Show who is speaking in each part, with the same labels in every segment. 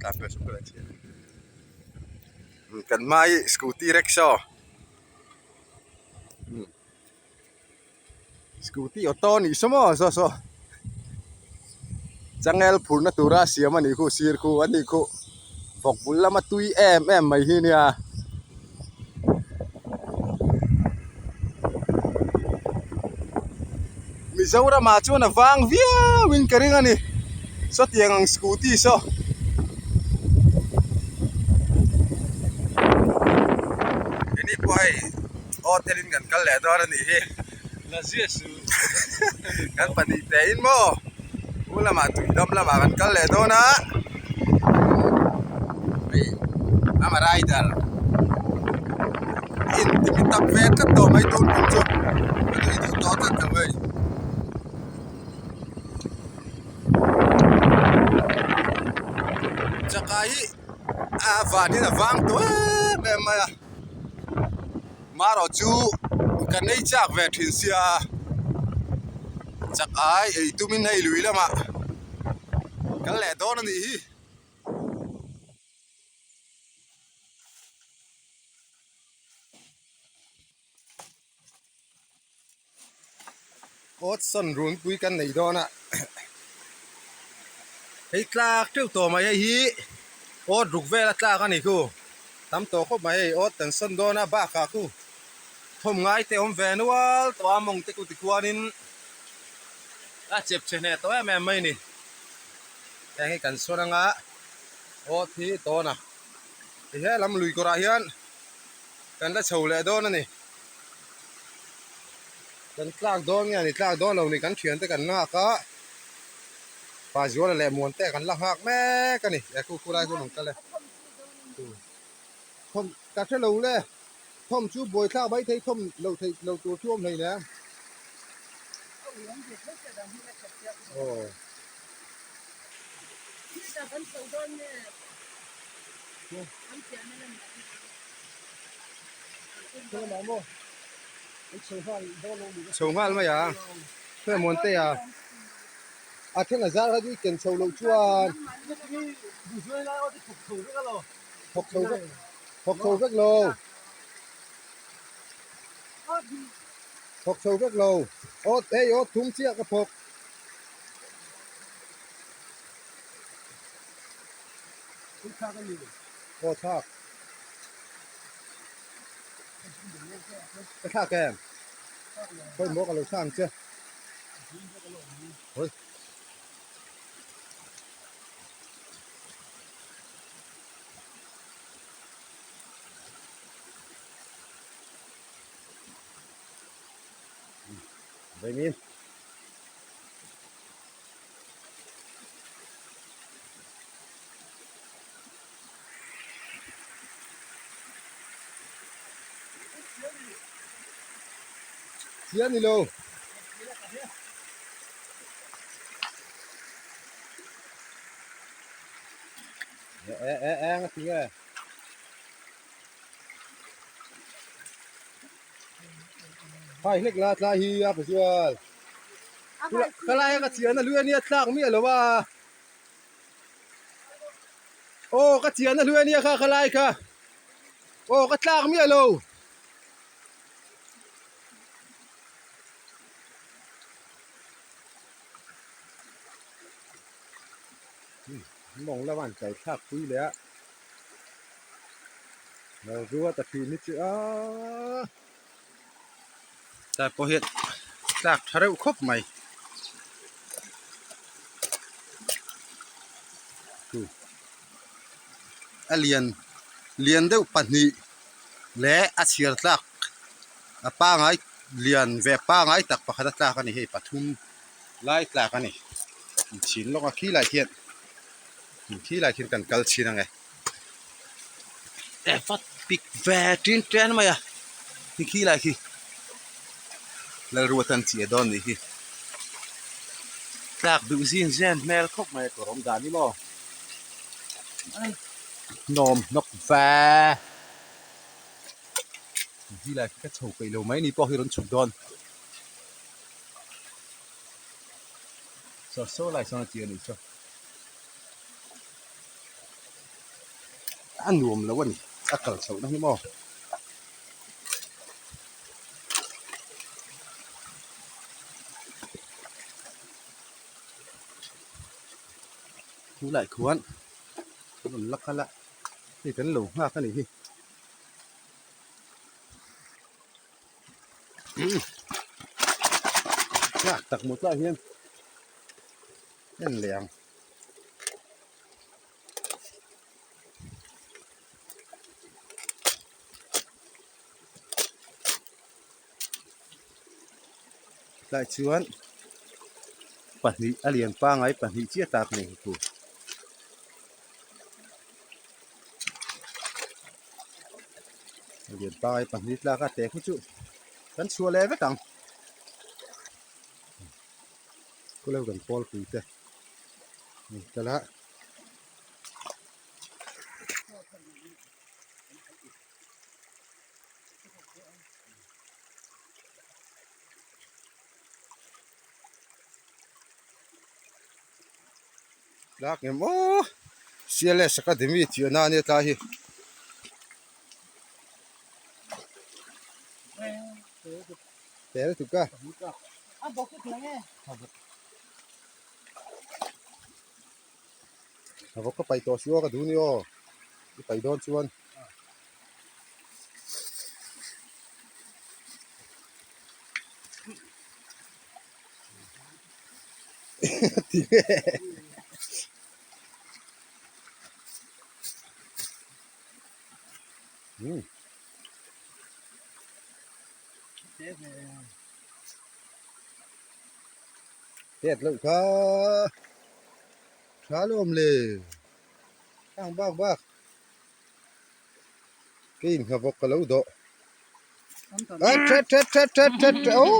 Speaker 1: tlan phei saw ka chhiar kan hma hi scooty rickshaw scooty auto a nih saw maw saw saw changel phurhna tura siam a nih khu sir khu a nih khu vawk bul lama tui em em mai hi nia. Mizoramah chuan a vang viau in ka ring a ni sawtiang ang scooty saw. Keini pawh hei hotel in kan kal leh dawn a nih hi kan pahnih teh in maw u lamah tuidam lamah kan kal leh dawn a hei ama rider in ti mi tak ve tlat tawh mai tun tum chu a tui duh tawh tlat lo hei. Chakai hi a van hian a vang tawh em em mai a. Marawh chu kan ei chak ve thin sia chak ai ei tumin hei lui lamah kan leh dawn a nih hi. Awtsawn runpui kan nei dawn a hei tlak teuh tawh mai hei hi awt ruk vel a tlak a ni khu tam tawh khawp mai hei awt kan sawn dawn a bakah khu thawm ngai te awm ve nual tawh a mawng te ku tikhuanin a chep chhe hneh tawh em em mai a ni heng hi kan sawn anga awt hi dawn a ti helam lui kawrah hian kan la chho leh dawn a ni. Kan tlak dawn nge ani tlak dawn lo ni kan thiante kan nghak a pa Zuala leh Muante kan la nghak mek a ni e khu khu lai chu an kal e thawm ka hre lo le thawm chu buai thlak mai thei thawm lo theih lo tur chu awm hleinem aw. Chho nghal mai a hei Muante a a then a zar kha chu i ken chho loh chuan thawk chho vek thawk chho vek lo thawk chho vek lo aw hei aw thum chiah ka thawk. Aw thlak. Ka thlak em? Khawi maw ka lo thla ang che. Hawi. Vậy min. Chiah ni lo. E e e nga ti nge. Hai hlek la tlai hi a pazual. Ka lai ka chian a lui ania tlak miah lo a. Aw ka chian a lui ania kha ka lai kha. Aw ka tlak miah lo. Mawng lama an kal thlak pui leh a. Lo ruat a thin hi chu aaa. Tlai pawh hian tlak tha reuh khawp mai a lian lian deuh pahnih leh a chhiar tlak a pangai lian ve pangai tak pakhat a tlak a ni hei pathum lai tlak a ni chhin lawk a khi lai khian khi lai khian kan kal chhin ang e. Vat pik ve tin ten mai a khi khi lai khi Lalruatan chiah dawn nih hi tlak duh zin zen hmel khawp mai a kawr awm dan hi maw hnawm hnawk ve khi lai khi ka chho peih lo mai ni pawh hi rawn chhuk dawn saw saw lai sawn a chiah a nih chu. A nuam lo a ni a kal chhoh na hi maw. Tunah khuan an rawn la kal a hei kan lo nghak a nih hi. Nghak tak maw tlaiah hian en leh ang. Tlai chuan pahnih a lian pangai pahnih chiah tak a ni thu. A lian pangai pahnih tlak a teh khu chu kan chhuah leh vek ang. Khawleu kan pawl pui te an kal a. Tlak em aw CLS Academy tih a na ania tlai hi. Tel tuk a. A vawk ka paih tawh si aw ka duh ni aw i paih dawn chuan. Tet loh kha tha lawm le hang bak bak kei in nghavawk ka lo dawh a that that that that that aww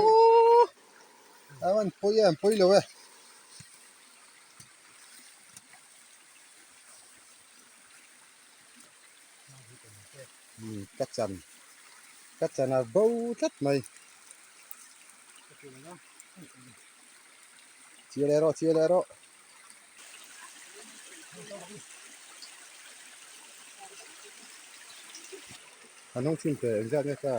Speaker 1: a an pawi e an pawi lo e. Ka chan ka chan a bo tlat mai chia leh rawh chia leh rawh a hnung chhun teh engzat nge ka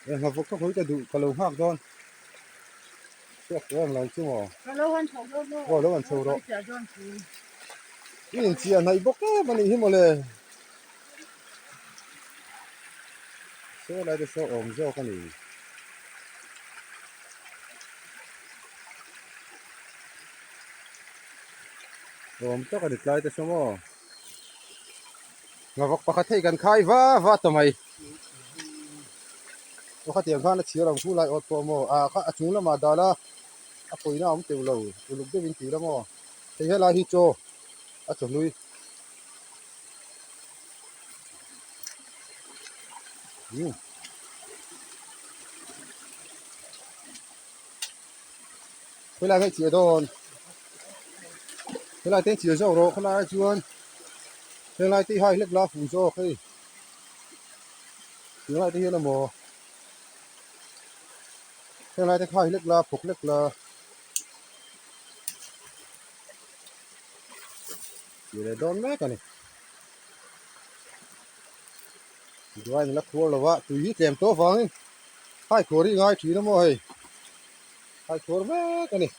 Speaker 1: Enghavawk ka hawi ka duh ka lo nghak dawn. Chhuak tawh ang lo chu maw?
Speaker 2: Ka lo han chho dawn maw?
Speaker 1: Aw lo han chho rawh. I inchiah hnaih bawk em a nih hi mawle. Saw lai te saw awm zawk a ni. Awm tak a ni tlai te saw maw? Ngavawk pakhat hei kan khai va va ta mai. Aw khatiang khan a chhiar ang khu lai awt pawh maw ah kha a chung lamah dal a a pawina a awm teuh lo uluk deuhin tih la maw hei helai hi chaw a chawhlui umm helai hi a chhiah dawn helai te an chhiah zawk rawh khawlai ah chuan helai te hi a hlek la a fuh zawk hei. Tunlai te hian emaw helai te kha hi lek la phawk lek la tih leh dawn mek a ni duain la khuar lo a tui hi tlem tawh avangin hai khuar hi ngai thin a maw hei hai khuar mek a ni.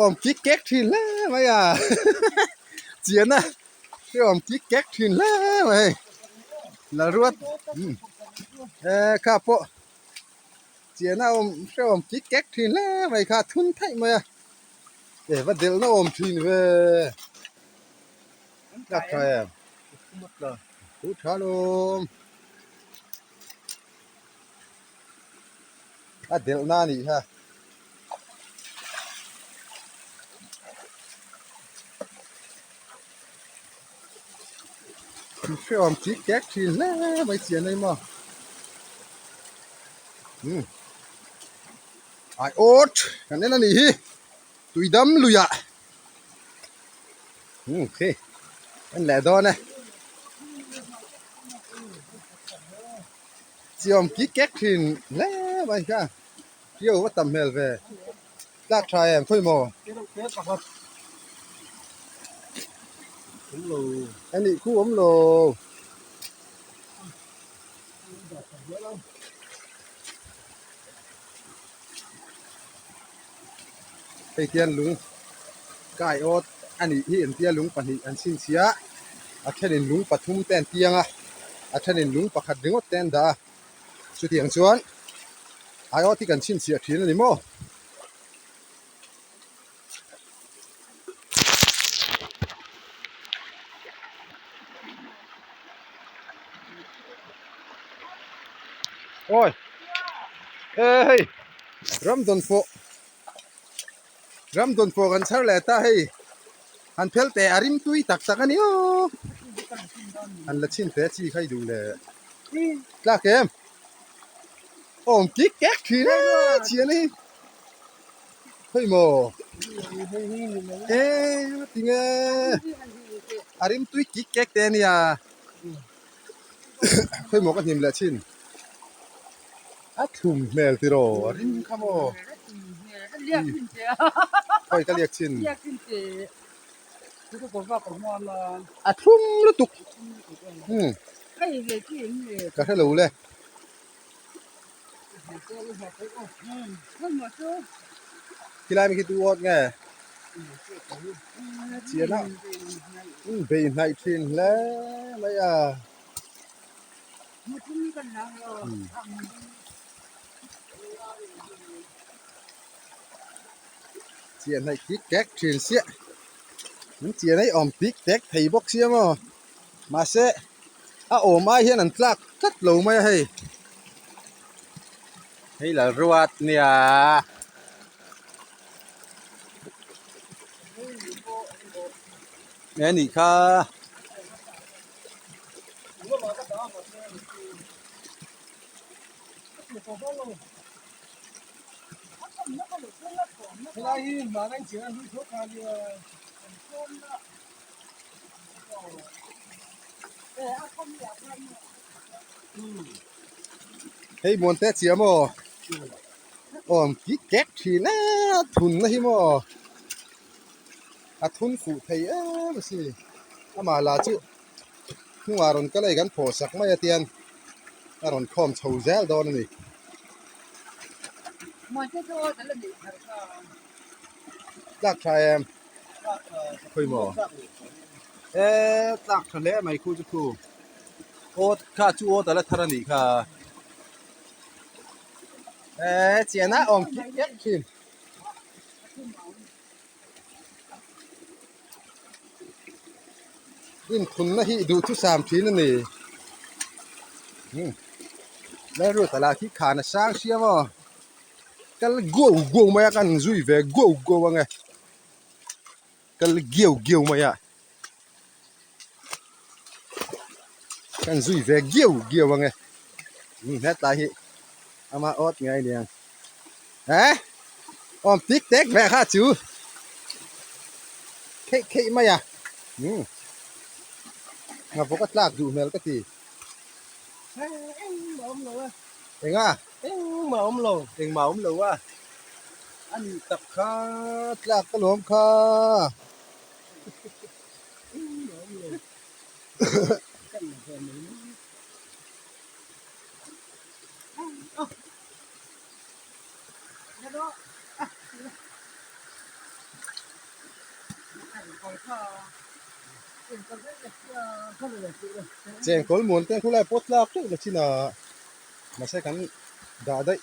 Speaker 1: Awm kik kek thin hle mai a chian a awm kik kek thin hle mai Lalruat eh kha pawh chian a awm hrehawm kik kek thin hle mai kha thun theih mai a eh va delh na awm thin ve tlak tha em thu tha lawm. A delh na a nih kha. Hreawm chik kek thin hle mai chian a maw umm ai awt kan en a nih hi tuidam luiah umm khi en leh dawn e chiawm kik kek thin hle mai kha hriau va tam hmel ve tlak tha em khawi maw anih khu awm lo. Hei hian lung kai awt a nih hi engtia lung pahnih an chhinchhiah a thenin lung pathum te an tiang a a thenin lung pakhat ringawt te an dah a chutiang chuan aiawt hi kan chhinchhiah thin a ni maw. Awi e hei ram dawn pawh ram dawn pawh kan chhar leh ta hei han phel teh a rim tui tak tak a ni aw han la chhin teh chi kha i duh leh tlak em awm kik kek thin e chian hi. Hei maw e tinge a rim tui kik kek te ania khawi maw ka hnim leh thin a thlum hmel tiraw a rim kha maw khawi ka liak thin a thlum lutuk umm ka hrelo le. Khilai mi khi tu awt nge chian a bei hnaih thin hle mai a chian hnaih tik tek thin siah an chian a i awm tik tek thei bawk sia maw mahse a awm ai hian an tlak tlat lo mai a hei hei lal ruat nia nge nih kha Hei muan te chiah maw awm kik kek thin a thun na hi maw a thun fuh thei em a si amah lah chu hnungah rawn kal a kan phawh sak mai a tian a rawn khawm chho zel dawn a ni. Tlak tha em? Khawi maw? E tlak tha hle mai khu chu khu. Awt kha chu awt a la thar a nih kha. E chian a awm kik kek thin. Inthunna hi duhthusam thin a ni. Lalruata lah khi khan a sang sia maw. Kal guau guau mai a kan zui ve guau guau ang e kal giau giau mai a kan zui ve giau giau ang e hetlai hi ama awt ngai aniang eh awm tik tek ve kha chu kheih kheih mai a umm ngavawk a tlak duh hmel ka ti. Enga? Engmah awm lo. Engmah awm lo a. A nih tak kha tlak ka lawm kha. Engmah awm lo. Chengkawl muan te khulai pawh tlak teuh la chin a mahse kan dah daih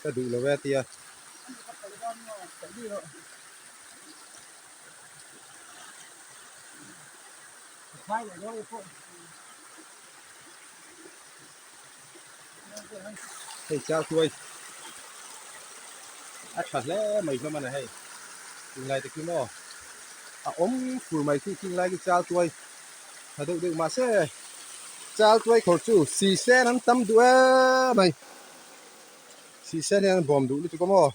Speaker 1: ka duh lo e a tia. Hei char tuai a tha hle mai hlawm a ni hei tunlai te khi maw a awm fur mai khi khing lai khi char tuai tha deuh deuh mahse. Chal tuai khawr chu sisen an tam duh em mai. Sisen hian an bawm duh lutuk a maw?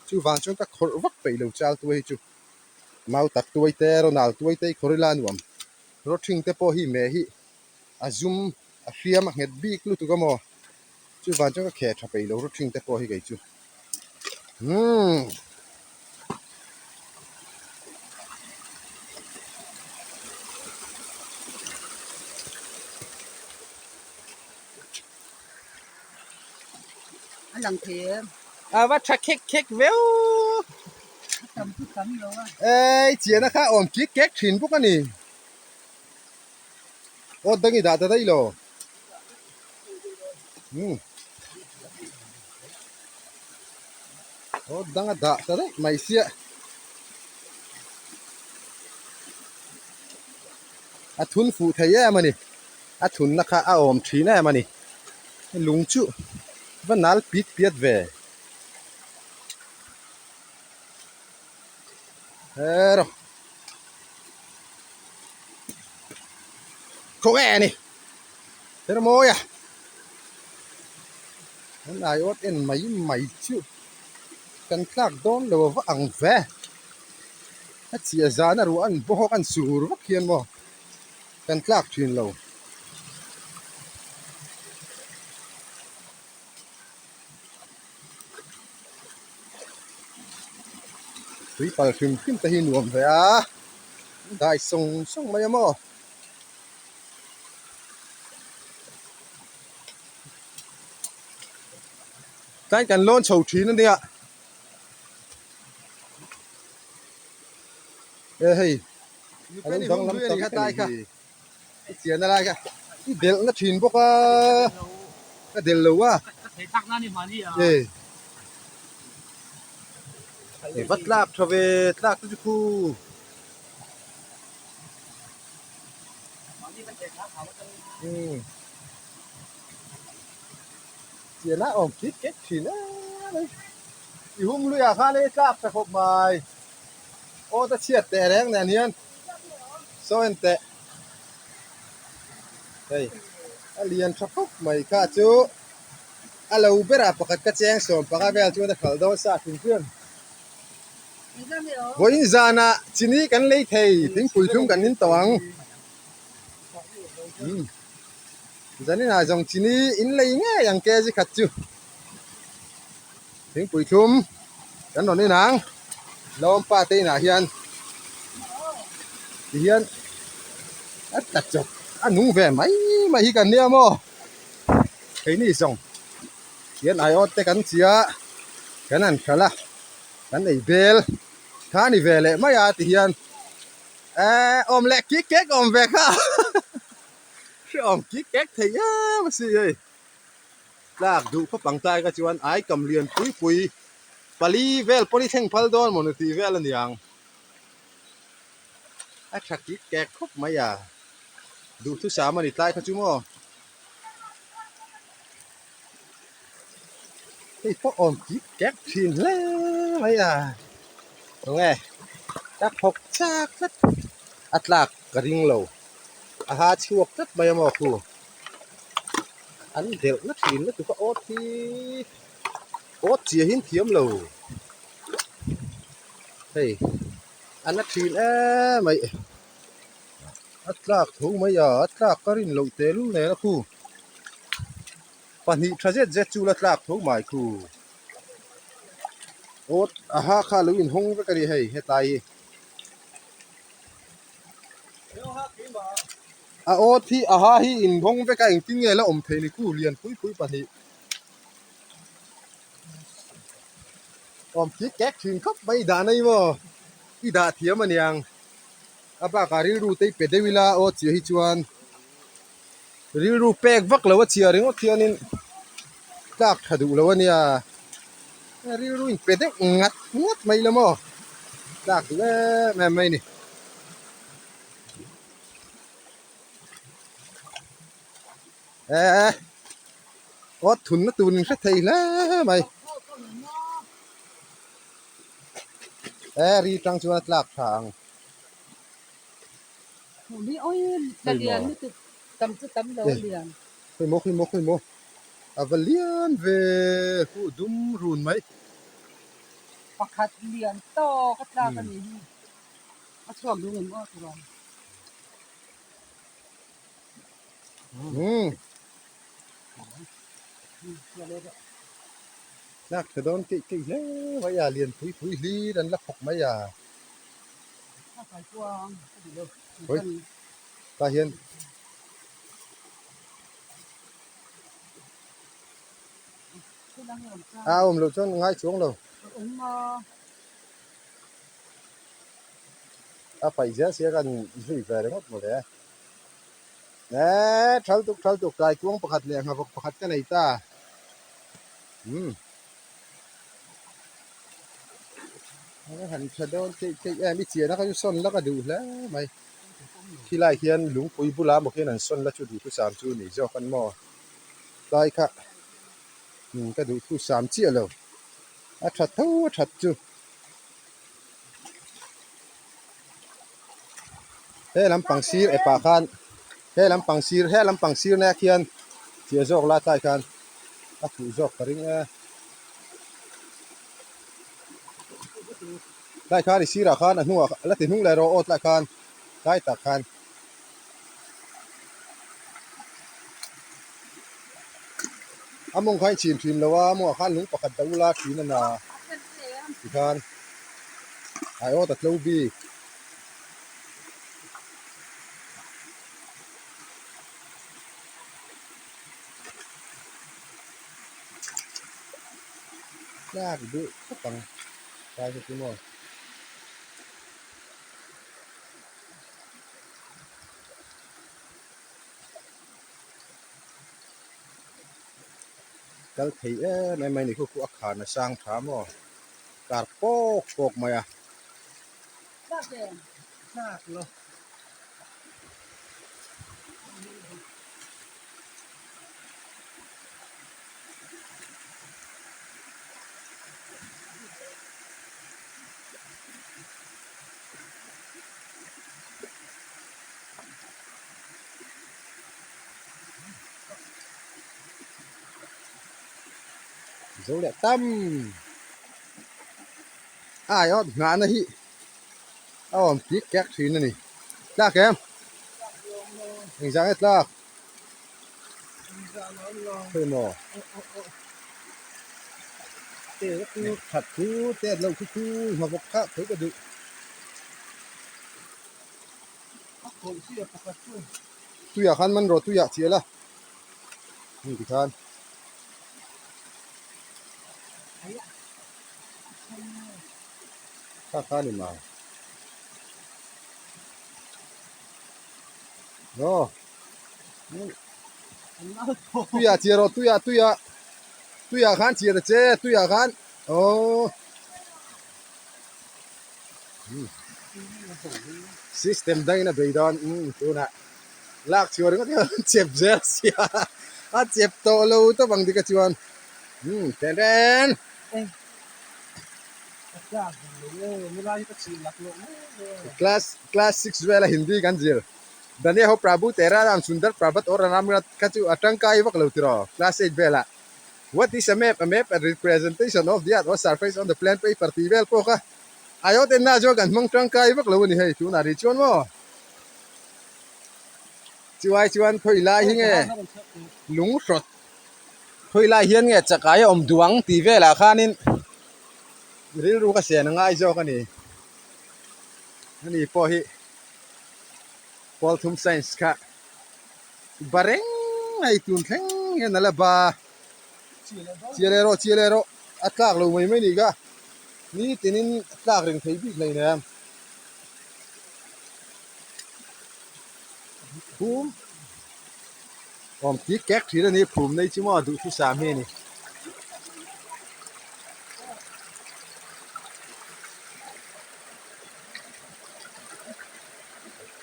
Speaker 1: Chuvang chuan ka khawrh vak peih lo chal tuai hi chu. Mau tak tuai te, Ronald tuai te hi khawrh ila a nuam. Rawthing te pawh hi meh hi a zum a hriam a nghet bik lutuk a maw? Chuvang chuan ka kheh tha peih lo rawthing te pawh hi kei chu. Umm.
Speaker 2: A lang thei em?
Speaker 1: A va tha khek khek viau.
Speaker 2: A tam chu tam lo a.
Speaker 1: Ei chian a kha awm kik kek thin bawk a ni. Aw dang i dah ta daih lo. Umm. Aw dang a dah ta daih mai sia. A thun fuh thei em a ni. A thunna kha a awm thin em a ni. Lung chu va nal pit piat ve. Hero. Khaw nge ni. Hero mawi a. An aiawt en mai mai chu kan tlak dawn lo va ang ve. A chiah zan a ruah an bawk an sur vak hian maw. Kan tlak thin lo. Tui pal hrim hrim te hi nuam ve a, dai sawng sawng mai a maw. Tlai kan lawn chho thin a nia. E hei a lo danglam ta vek a nih hi i chian a lai kha i delh na thin bawk a ka delh lo a e e va tlak tha ve tlak te chu khu umm chian a awm khit khet thin em mai i hum luiah khan hei tlak tha khawp mai. Aw ta chhiat teh reng nen hian saw en teh hei a lian tha khawp mai kha chu a lo berah pakhat ka cheng sawm panga vel chuan a khalh dawn sa hrim hrim vawiin zanah chini kan lei thei thingpui thlum kan in tawh ang umm zaninah zawng chini in lei ngei ang kg khat chu. Thingpui thlum kan rawn in ang lawmpa te inah hian ti hian a tla chawp a nung ve mai mai hi kan nia maw keini zawng hian aiawt te kan chia kan han khalh a kan ei bel kha a ni ve leh mai a ti hian ehh awm leh kik kek awm ve kha hrehawm kik kek thei em a si hei. Tlak duh khawp ang tlai kha chuan ai kam lian pui pui pali vel pawh hi thleng phal dawn maw ni tih vel a ni ang. A tha kik kek khawp mai a, duhthusam a ni tlai kha chu maw. Hei pawh awm kik kek thin hle mai a, enge ka thawk chak tlat a tlak ka ring lo a ha chhuak tlat mai a maw khu. An delh na thin lutuk a awt hi awt chiah hi an thiam lo hei a na thin em mai a tlak tho mai a a tlak ka rin loh tehlul nen a khu pahnih tha zet zet chu la tlak tho mai khu awt a ha kha lo inhawng vek a ni hei hetlai hi. A awt hi a ha hi inhawng vek a engtin nge la awm thei ni khu lian pui pui pahnih awm khi kek thin khawp mai i dah nei maw i dah thiam aniang a bakah rilru te i pe deuh ila aw chiah hi chuan rilru pek vak lo a chhiar ringawt hianin tlak tha duh lo ania rilru in pe deuh ngat ngat mai la maw tlak duh em em mai a ni. Eh awt thunna tur in hre thei hle mai eh ri tang chuan a tlak tha ang.
Speaker 2: Tam chu tam lo a lian.
Speaker 1: Khawi maw khawi maw khawi maw a va lian ve khu dum run mai.
Speaker 2: Pakhat lian tawk a tlak a nih hi. A chhuak dun em aw tiraw.
Speaker 1: Umm. Tlak tha dawn keih keih hle mai a lian pui pui hlir an la khawk mai a. Hawi tah hian a awm loh chuan ngai chuang lo. A paih zel sia kan zui ve ringawt mawle. Eee thal tuk thal tuk tlai kuang pakhat leh nghavawk pakhat ka nei ta. Umm. A han tha dawn keih keih em i chian a kha chu sawn la ka duh hle mai. Khilai khian lungpui bulah maw khian an sawn la chu duhthusam chu ni zawk an maw. Tlai kha umm ka duhthusam chiah lo. A tha tho a that chu. He lampang sir epah khan he lampang sir he lampang sir na khian chiah zawk la tlai khan a fuh zawk ka ring e. Tlai khan i sirah khan a hnungah la ti hnung leh rawh aw tlai khan tlai tak khan. A mawng kha i chhin thin lo a, a mawngah khan lung pakhat dah ula thin a na tikhan aiawt a tlo bik. Tlak duh khawp ang tlai kha chu maw. Kal thei em em mai ni khu khu a khan a sang tha maw kar pawk pawk mai a. Zo leh tam a aiawt nghahna hi a awm tik kek thin a ni tlak em engzah nge tlak khawi maw that thu te an lo thu thu hmabawk kha tho ka duh. Tuiah khan man rawh tuiah chiah la heng ti khan kha kha ni mai aw tuiah chiah rawh tuiah tuiah tuiah khan chiah ta che tuiah khan aw. System dangin a bei dawn umm tunah lak chhuah ringawt hian an chep zel sia a chep tawh lo tawp ang dik a chuan umm ten ten. Class class six vela Hindi kan zir Daniya ho Prabhu Tera Ram Sundar Prabhat aur Ramnath kha chu a tangkai vak lo tiraw class eight velah What is a map? A map a representation of the earth or surface on the plan paper tih vel pawh kha aiawt enna chuan kan hmang tangkai vak lo a ni hei tunah rih chuan maw chuai chuan khawi lai hi nge lung hrawt khawi lai hian nge chakai a awm duh ang tih velah khanin rilru ka sian a ngai zawk a ni ani pawh hi pawl thum science kha. Ba reng mai tun thleng hian a la ba chiah leh rawh chiah leh rawh a tlak lo mai mai a nih kha nitinin a tlak reng thei bik hleinem phum awm tih kek thin a ni phum nei chu maw duhthusam hi a ni.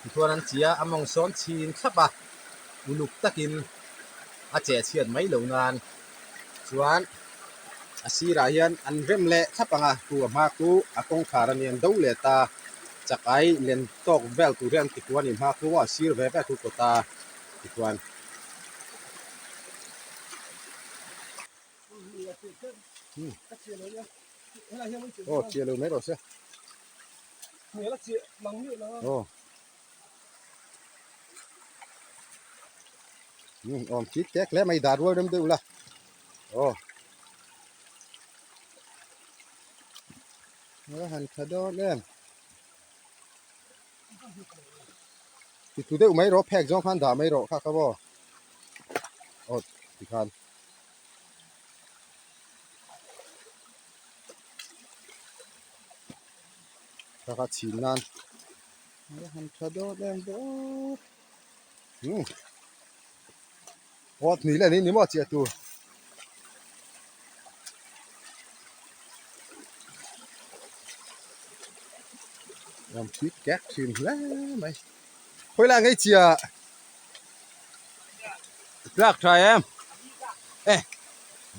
Speaker 1: Tichuan an chi a, a mawng sawn chhin thlap a, uluk takin a cheh chhiat mai loh nan chuan a sirah hian an rem leh thlap ang a, chu a hma chu a kawngkhar a ni an do leh ta, chakai len tawk vel tur hian an ti kual a ni hma chu a sir ve ve thu kawt a. Tichuan. Aw chiah lo mai rawh se. Aw. Awm chik tek hle mai dar rual rem deuh la. Aw. A han tha dawn em. Ti tu deuh mai rawh phek zawng khan dah mai rawh kha kha maw. Aw tikhan. Kha kha chhin nan a han tha dawn em bawk. Umm aw hnih leh ni ni maw chiah tur. Awm thik kek thin hle mai. Khawi lai ngei chiah tlak tha em? E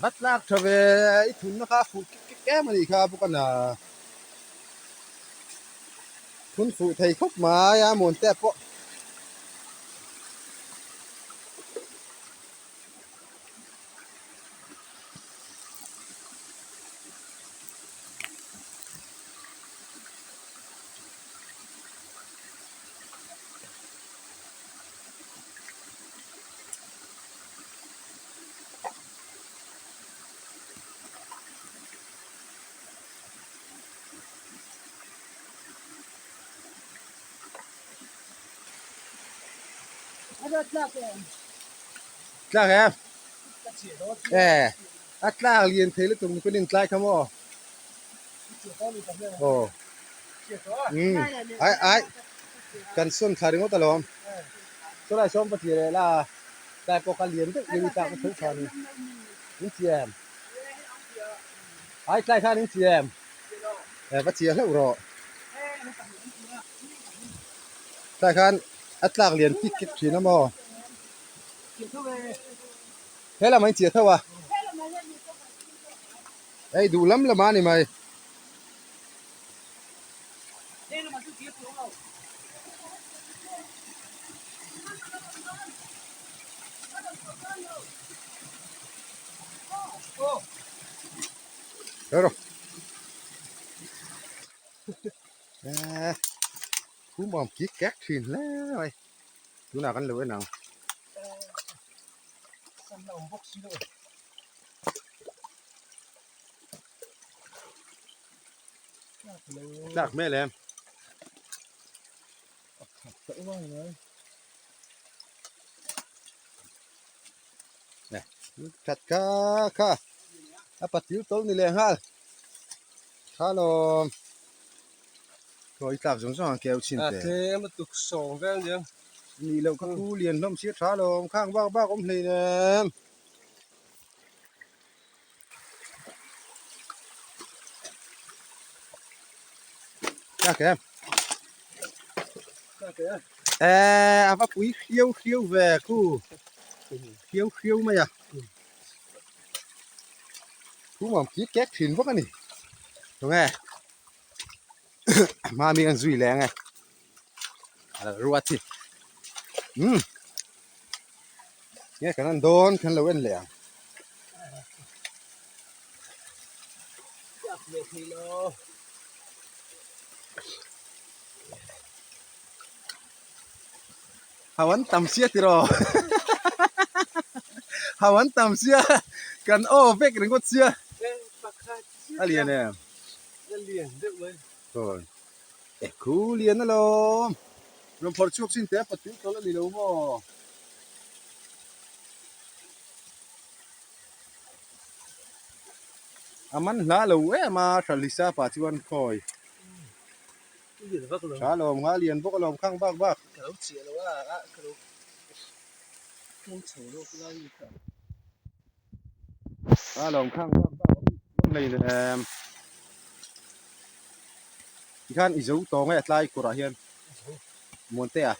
Speaker 1: va tlak tha ve i thunna kha a fuh kek kek em a nih kha bawk a na. Thun fuh thei khawp mai a muan te pawh. Tlak em? E, a tlak lian thei lutuk ni pawn intlai kha maw? Aw. Umm, ai ai, kan sawn thla ringawt alawm. Chulai sawm va ti leh la, tlai pawh kha lian deuh deuh i tlak na tho kha a ni. In ti em? Ai tlai khan in ti em? E va chiah hlauh rawh. Tlai khan a tlak lian kik kek thin a maw? He lamah in chiah tho a. Ei duh lam lamah a ni mai. Rawh eh khum awm kik kek thin hle mai tunah kan lo en ang. Tlak hmel em? That kha kha a patil tawlh ni leh nghal tha lawm thawi tlak zawng zawng ang keu chhin te.
Speaker 2: A tlem lutuk sawm vel nia.
Speaker 1: Nih loh kha pu lian hlawm sia tha lawm khang bak bak awm hlei nem. Tlak em?
Speaker 2: Tlak em?
Speaker 1: Eh, a va pui hriau hriau ve khu. Hriau hriau mai a. Thu mam ki kek thin vak a ni. Tunge? Mami an zui leng e. Ruat hi. Hmm. Nge kan an dawn kan lo en leh ang. Hau an tam sia tiraw hau an tam sia kan aw vek ringawt sia a lian em Aw e khu lian alawm rawn phawrh chhuak chin teh a patil tawlh a ni lo maw. A man hla lo em a Thalisa pa chuan khawi tha lawm nga lian bawk alawm khang bak bak.
Speaker 2: Ka lo chiah lo a a ka lo keng chho lawk lai ni kha.
Speaker 1: Tha lawm khang bak bak awm nei em. Tikhan i zo tawng e a tlai kawrah hian Muantea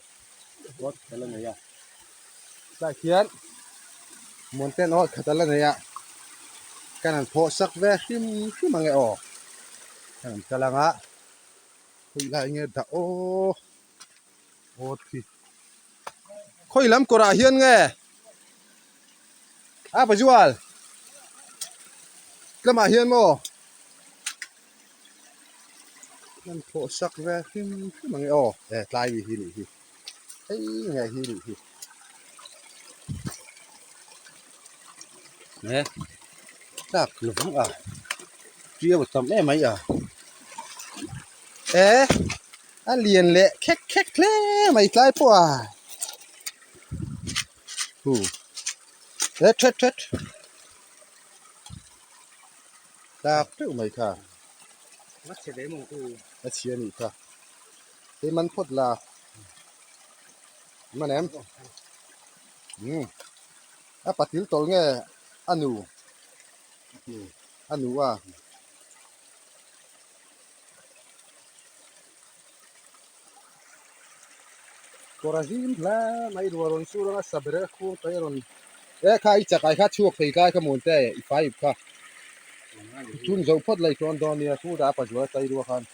Speaker 1: awt ka la nei a. Tlai khian Muanten awt khat a la nei a kan han phawh sak ve hrim hrim ang e aw kan han kal ang a khawi lai nge dah aw awt hi. Khawi lam kawrah hian nge a Pazual lamah hian maw an thawh sak ve hrim hrim ang e aw he tlai mi hi nih hi hei nge hi nih hi he tlak lovang a ṭiau a tam em mai a e. A lian leh khek khek hle mai tlai pawh a hu he thet thet tlak teuh mai kha
Speaker 2: a chhe ve maw ku
Speaker 1: a chhia anih kha hei man phawt la man em umm a patil tawlh nge a nu a nu a. Kawr a him hle mai ruah rawn sur anga sa ber a khuang kai a rawn e kha i chakai kha chhuak thei tlai kha mawn te i fai ip kha thun zo phawt lei tawn dawn nia chu dah a pazual a tlai ruah khan.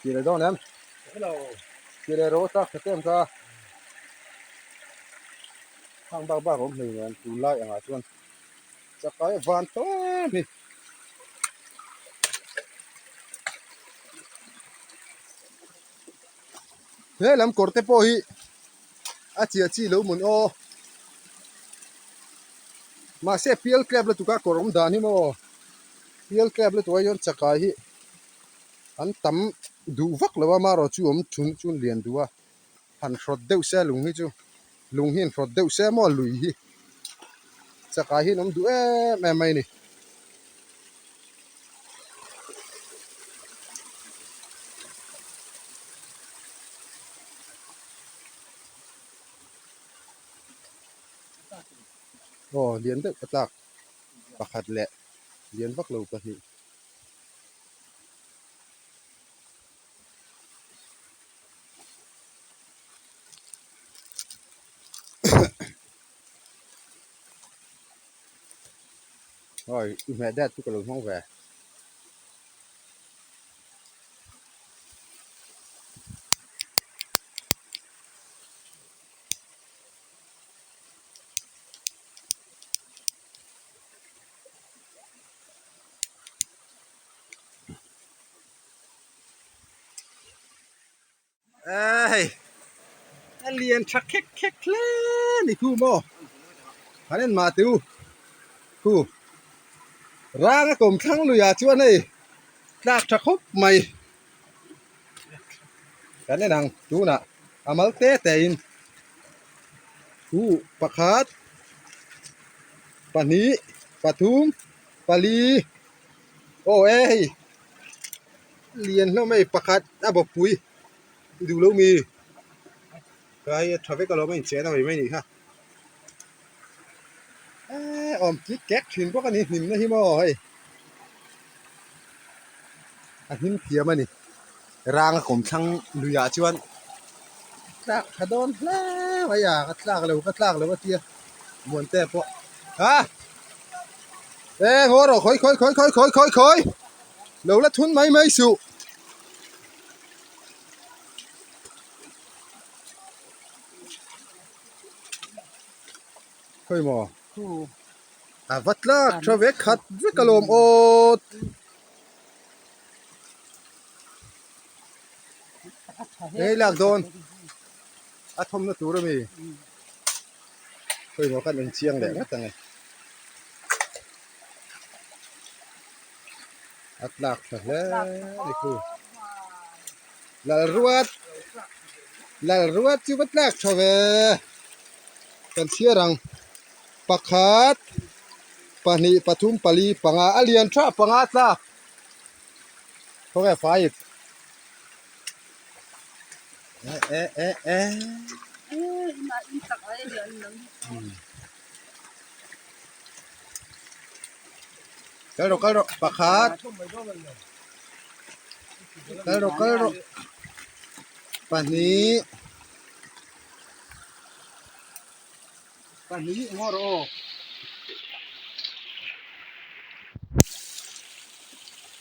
Speaker 1: Ti leh dawn em? Ti leh rawh tlak tha em kha. Hang bak bak a awm hlei nen tunlai angah chuan chakai a van tawh em hi. He lam kawr te pawh hi a chiah chi lo mun aw mahse pial tlep lutuk a kawr awm dan hi maw pial tlep lutuk a hian chakai hi an tam duh vak lo a amaherawhchu awm thun chu an lian duh a. Han hrawt deuh se lung hi chu lung hi an hrawt deuh se maw lui hi chakai hi an awm duh em em mai a ni. Aw lian deuh a tlak pakhat leh lian vak lo pahnih. Oi i hmeh dat chu ka lo hmang ve. Hei a lian tha khek khek hle ni khu maw han en mah teh u khu rang a kawm thlang lui ah chuan hei tlak tha khawp mai kan en ang tunah a mal te te in khu pakhat pahnih pathum pali aw e hei. Lian hlawm hei pakhat a bawkpui i duh lo mi ka hei a tha vek alawm a inchen a mai mai anih kha eee awm kik kek thin bawk a ni hnim na hi maw hei a hnim thiam a ni rang a kawm thlang lui ah chuan tlak tha dawn hle mai a ka tlak lo ka tlak lo a tia Muante pawh ha e ngaw rawh khawi khawi khawi khawi khawi khawi khawi lo la thun mai mai suh. Khawi maw a va tlak tha vek khat vek alawm awt. Hei lak dawn a thawmna tur ami khawi maw kan inchiang leh ngawt ang e a tlak tha hle ni khu Lalruat Lalruat chu va tlak tha ve kan chhiar ang pakhat pahnih pathum pali panga a lian tha panga tlak. Khawnge fai e e e e kal rawh kal rawh pakhat kal rawh kal rawh pahnih pahnih ngaw rawh aw.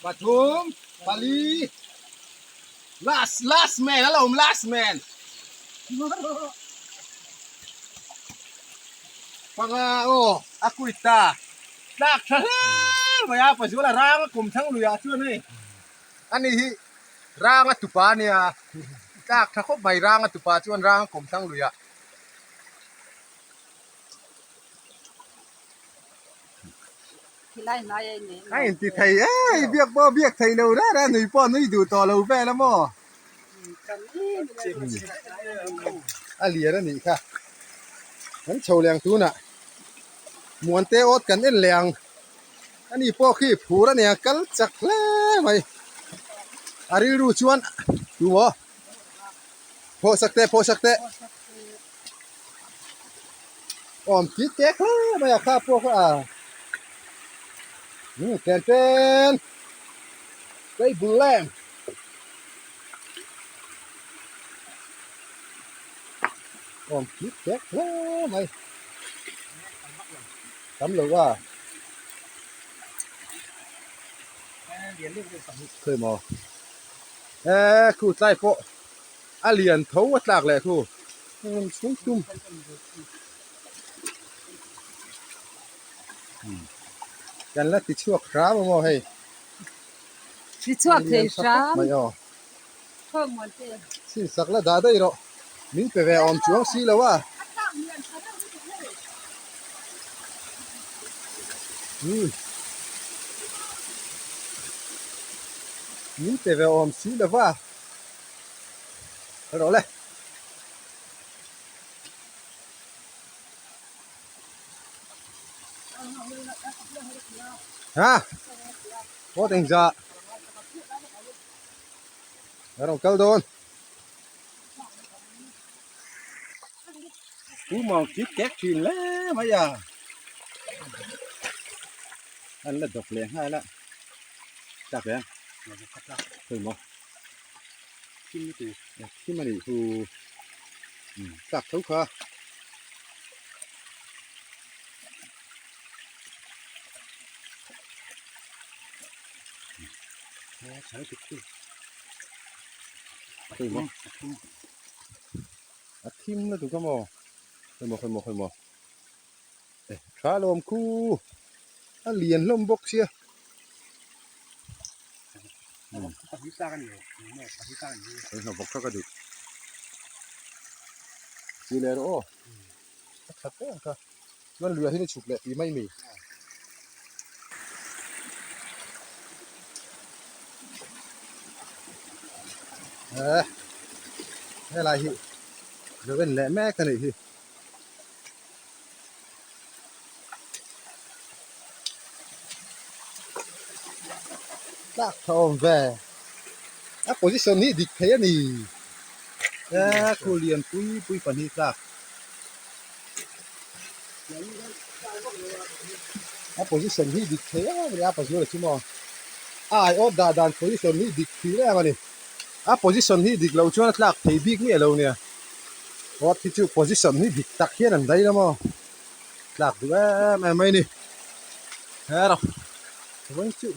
Speaker 1: Pathum. Pali Last last man a lo awm last man Panga aw a quit ta tlak tha hle mai a pazual a rang a kum thlang lui ah chuan hei ani hi rang a tupa ania tlak tha khawp mai rang a tupa chuan rang a kum thlang lui ah. A inti thei e biak pawh biak thei lo reng reng nui pawh nui duh tawh lo vel a maw a lian a nih kha kan chho leh ang tunah Muante awt kan en leh ang ani pawh khi phur a nia kal chak hle mai a rilru chuan tumaw phaw sak teh phaw sak teh. Awm tih tek hle mai a kha pawh kha a umm ten ten table lamp awm tih tek hle mai tam lo a khawi maw eee khu tlai pawh a lian tho a tlak leh thu eng chhung tum kan la ti chhuak hram a maw hei
Speaker 2: ti chhuak thei hram
Speaker 1: mai aw chin sak la dah daih rawh min pe ve awm chuang si lo a umm min pe ve awm si lo va. Rawh le. Ha. Pawt eng za. Rawh kal dawn. Pu mawng kip kek thin le mai a. An la dawk leh nghal a. Tak e. Khawi maw. Thim ni tur thim a nih chu umm tlak tho kha. A thim na tuk a maw khawi maw khawi maw khawi maw e tha lawm khu a lian hlawm bawk sia. Hei bawk kha ka duh chi leh rawh aw a tha hle ang kha chuan luiah hian i chhuk leh tih mai mi eh helai hi lo en leh mek a nih hi. Tlak tha awm ve a position hi dik thei a ni e khu lian pui pui pahnih tlak a position hi dik thei em a ni a pazuala chu maw a aiawt dah dan position hi dik thei em a ni a position hi dik loh chuan a tlak thei bik miah lo nia. Awt hi chu position hi dik tak hian an daih la maw tlak duh em em mai a ni hero vawiin chu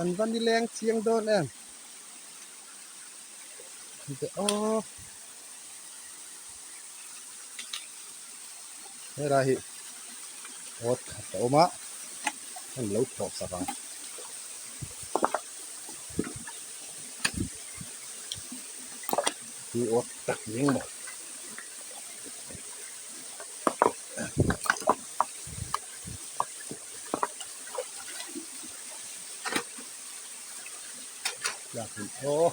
Speaker 1: an va ni leng chiang dawn em teh aw helai hi awt khat a awm a an lo thawh sak ang. Hi awt tak ning maw. Aw.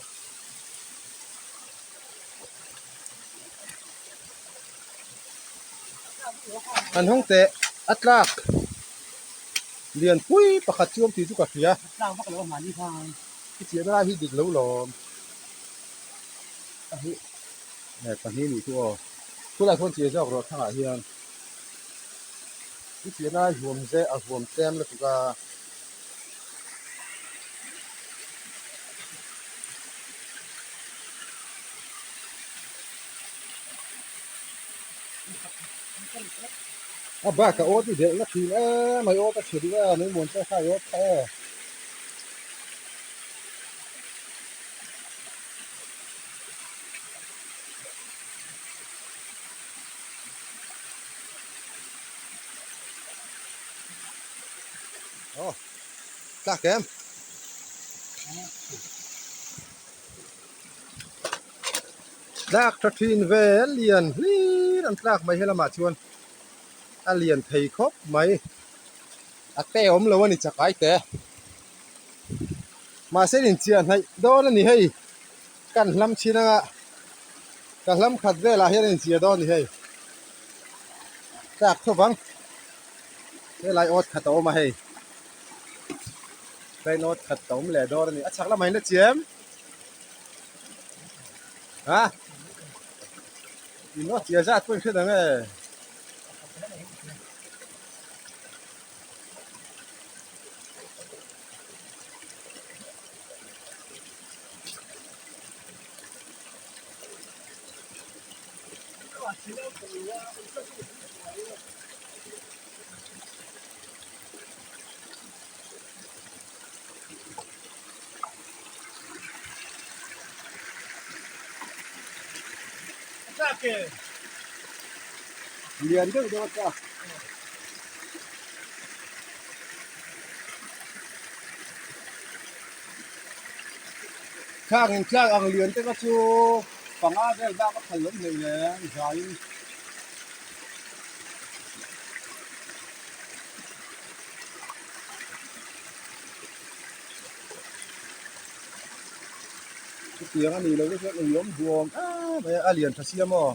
Speaker 1: An hawng teh a tlak lian pui pakhat chu awm tih chu ka hria. I chiahna lai hi dik lo lawm. Eh pahnih nih chu aw khulai khuan chiah zawk rawh thangah hian i chiahna lai huam zeh a huam tlem lutuk a. A bak a awt i delh na thin em mai awt a chhe duh em mai muan te kha i awt kha e. Aw tlak em? Tlak tha thin ve a lian hlir an tlak mai helamah chuan a lian thei khawp mai a te awm lo a ni chakai te mahse inchiah hnaih dawn a ni hei kan hlam chin anga ka hlam khat velah hian a inchiah dawn a ni hei tlak tho vang. Helai awt khat a awm a hei train awt khat a awm leh dawn a ni a chhak lamah hian la chiam a in awt chiah zat pawh in hre dang e. Lian deuh deuh a tlak. Khang in tlak ang lian te kha chu panga vel bak a phal lawm hlei nen zaiin. Chutiang a nih loh te chuan ui awm duam em mai a, a lian tha sia maw?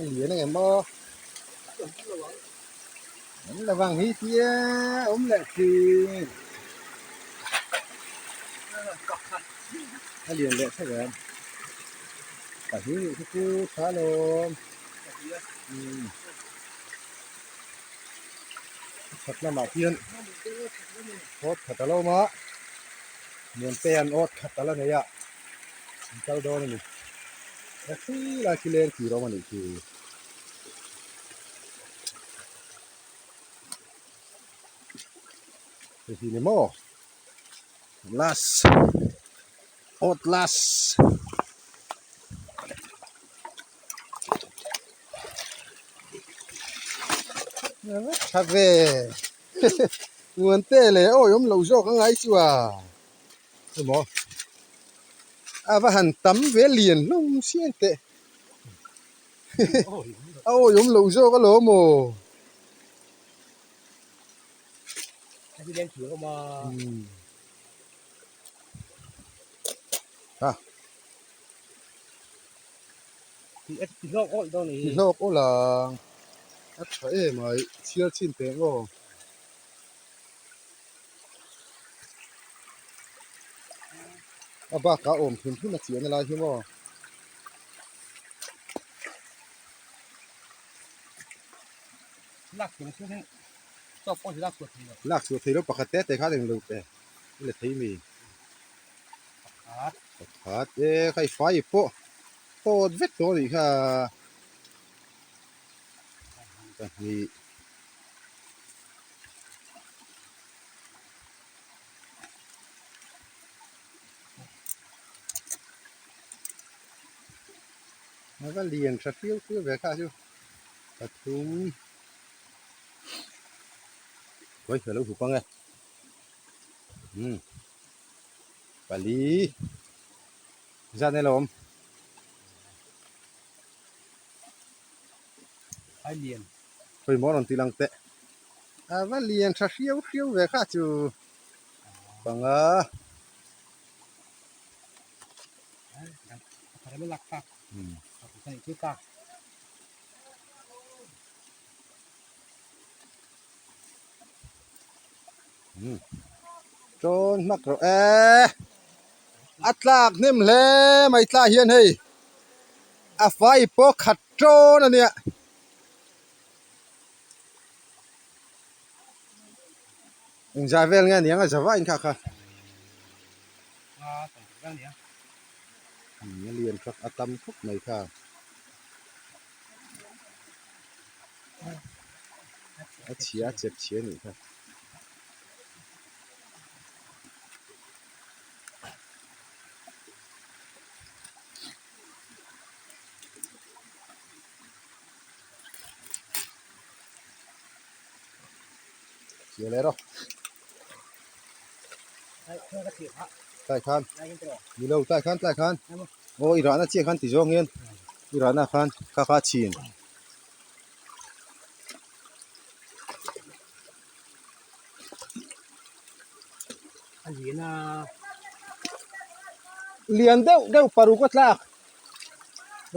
Speaker 1: A lian ang em aw an la vang hi tia awm leh thin a lian leh tho em pahnih nih chu chu tha alawm umm a chhak lamah khian awt khat a lo awm a Muante an awt khat a la nei a an kal dawn a ni a khi lai khi leng tih rawng a nih khi. Hei hi ni maw last awt last tha ve Muante leh awi awm lo zawk a ngai chu a emaw a va han tam ve lian hlawm siang teh a awi awm lo zawk alawm aw. Ha. Ti hlawk awl ang. A tha em ai chhiar chin teh ang aw. A bakah awm hrim hrim a chiahna lai hi maw.
Speaker 2: Lak chhuah thei lo pawh hi lak chhuah thei lo.
Speaker 1: Lak chhuah thei lo pakhat te te kha eng lo te i la thei mi.
Speaker 2: Pakhat.
Speaker 1: Pakhat e khai fai pawh tawt vek tawh a nih kha. Pahnih. A va lian tha fiau fiau ve kha chu pathum hawi ka lo hup ang e umm pali zan e lawm
Speaker 2: ai lian
Speaker 1: hawi maw rawn ti lang teh a va lian tha hriau hriau ve kha chu panga. Tawn hmak rawh e a tlak hnem hle mai tla hian hei a fai pawh khat tawn a nia. Engzah vel nge aniang a zava in kha kha. A lian kha a tam khawp mai kha. A chhia a chep chhia anih kha. Chhia leh rawh. Tlai khan ni lo tlai khan tlai khan aw i rahna chiah khan ti zawng hian i rahna khan kha kha chhin. Lian deuh deuh paruk a tlak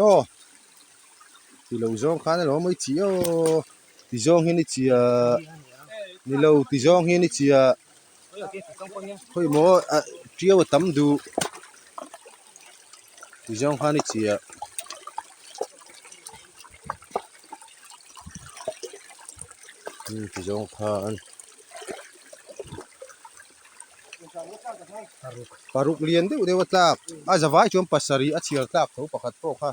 Speaker 1: aw ti lo zawng khan alawm i chi aw ti zawng hian i chi a ni lo ti zawng hian i chi a khawi maw ah tiau a tam duh ti zawng khan i chi a. Ti zawng khan paruk lian deuh deuh a tlak a zavai chuan pasarih a chhiar tlak tho pakhat pawh kha.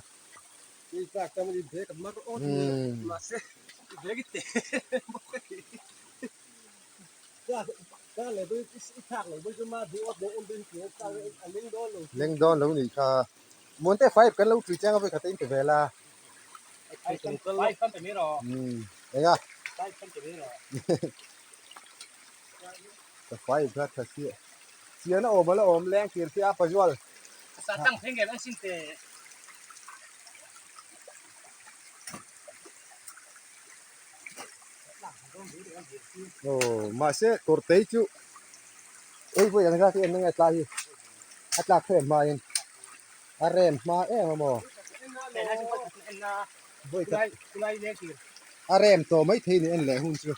Speaker 1: Leng dawn lo nih kha Muante five kan lo tui chiang a vawikhat a in ti vel a eng a ka five kha tha chiah chian a awm a la awm leng tir khi a pazual. Aw mahse kawrtei chu eng pawh ang zat hi en nge tlai hi a tlak hrem hma in a rem hma em a maw a rem tawh mai thei ni en leh hun chu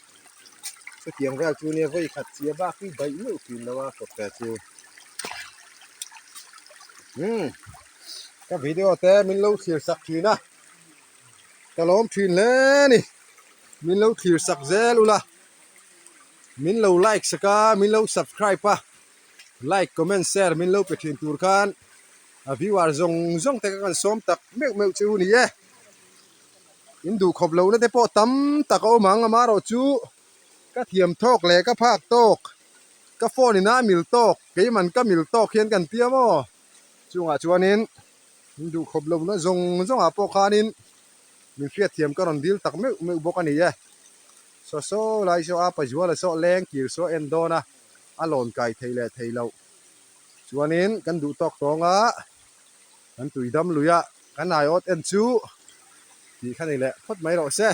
Speaker 1: chutiang vel chu nia vawi khat chiah bak hi daih meuh thin lo a kawrte chu umm ka video te min lo thlir sak thin a. Ka lawm thin hle a ni. Min lo thlir sak zel ula. Min lo like sak a, min lo subscribe a. Like, comment, share min lo pe thin tur khan a viewer zawng zawng te kha kan sawm tak meuh meuh chu ni e. In duh khawp lohna te pawh tam tak a awm ang amaherawh chu ka thiam thawk leh ka phak tawk, ka phone in a mil tawk, keiman ka mil tawk hian kan tia maw? Chungah chuanin Min duh khawp lohna zawng zawngah pawh khanin min hriatthiam ka rawn dil tak meuh meuh bawk a ni e. Saw saw lai saw a Pazuala saw leng kir saw en dawn a, a lawn kai thei leh thei loh. Chuanin kan duh tawk tawng a, kan tui dam lui a, kan aiawt en chu tih kha ni leh phawt mai rawh se.